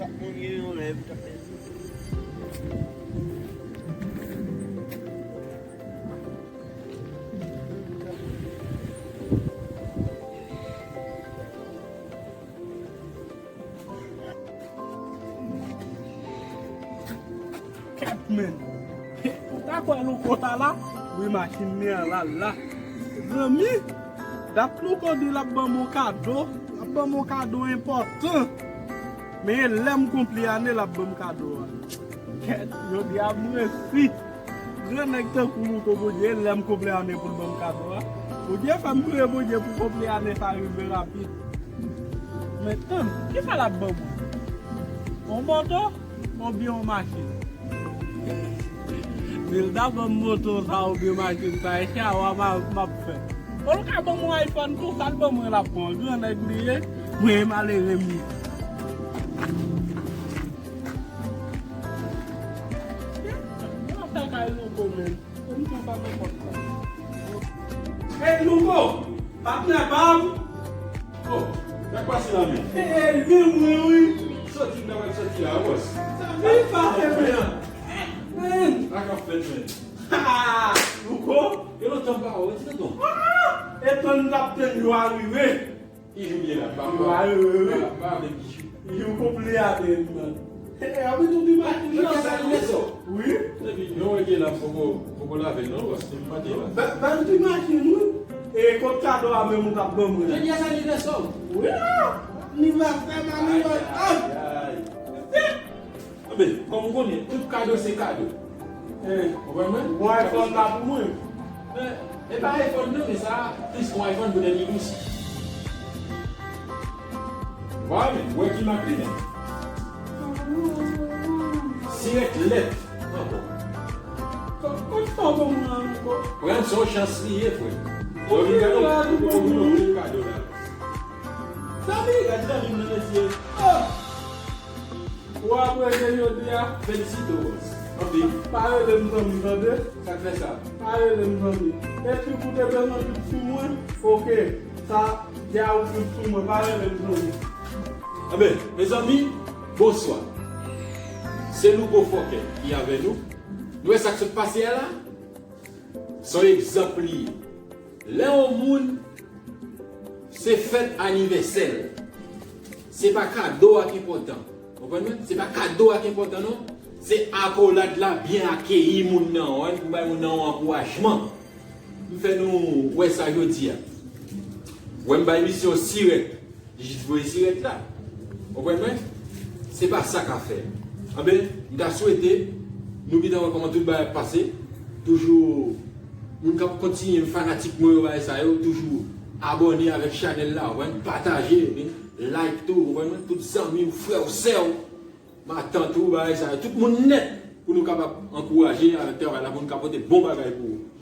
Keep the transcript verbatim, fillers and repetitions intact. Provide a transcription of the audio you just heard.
Moun gen yon rèv k ap fè. Kèt, men. Ou ta kwè Louko ta la? Wi, machin li an la la. Zanmi, dat Louko di l ap ban m yon kado, l ap ban m yon kado enpòtan. Men e lè m konpli ane l ap ban m kado a. Kèt, jodi a m resi. Gran nèg tankou Louko, Bondye, e lè m konpli ane pou l ban m kado a. Bondye fè m priye Bondye pou konpli ane sa rive rapid. Men tann, kisa l ap ban mwen? Yon moto oubyen yon machin? Si l ta ban m moto sa oubyen machin sa, e chawa m a- m ap fè. Ou ka ban m yon iPhone tou, sa l ban mwen l ap pran. Gran nèg li ye, mwen e malere m ye. Mwen ap fè kay Louko menm. Ey, Louko! Patnè pa m! Oh, sa k pase la, men? Ey, men mwen, wi! Soti, m ta pral soti la, bòs. Sa vin pase, men? Men! Sa k ap fèt, men? Ha! Louko! Gen lontan m pa wè w, ti tonton. Ah! E tann n ap tann yo a rive. Ki jou l ye la? Pa, pa, pa, pa avèk ki jou. Jou konpli a te nan. E, e, anvi tou di machin nan. Jodi a se anivèsè w? Wi. Epi, non, e ke la poko, poko lave l non, paske m pa te la. Ba, ba m di machin, wi. E kot kado a menm ou t ap ban mwen? Jodi a se anivèsè w? Wi, a! Anivèsè m, anivèsè. Ay, ay, ay. Anben, kòm ou konnen, tout kado se kado. Eh, ou konprann mwen? Bon iPhone la pou mwen. Men, e pa iPhone non, men sa plis kon iPhone poutèt li dous. Vwa men, wè ki mak li men. Sirèt lèt. Ankò. Kot, kot sa w ban mwen an ankò? Frè m, se yon chans li ye, frè. Ou vin gade yon pil kado la. Sa vin gade zanmi m nan mesye. Oh! Ou apreche jodi a? Felisite w, bòs. Anpil. Pa rele m zanmi, tande? Sa k fè sa? Pa rele m zanmi. Epi pou te bezwen tout sou mwen, oke. Sa, di a ou tout sou mwen, pa rele m zanmi. Anben, mezanmi, bonswa. Se Louko Fòkè ki avè nou. Nou wè sa k sot pase a la? Se yon egzanp li ye. Lè yon moun se fèt anivèsè l, se pa kado a k enpòtan. Konprann mwen? Se pa kado a k enpòtan non. Se akolad la, byen akeyi moun nan, ou wè, pou bay moun nan yon ankourajman. M fè nou wè sa jodi a. Wè m bay misye yon sirèt. Li jis voye sirèt la. Konprann mwen? Se pa sa k ap fè. Anben, m ta swete nou gentan wè kòman tout bagay ap pase. Toujou, moun k ap kontinye fanatik mwen yo, bagay sa yo, toujou abòne avèk chanèl la, konprann? Pataje, like tou, konprann mwen? Tout zanmi w, frè w, sè w, matant ou, bagay sa yo, tout moun nèt pou nou kapab ankouraje avèk travay la, pou nou ka pote bon bagay pou ou.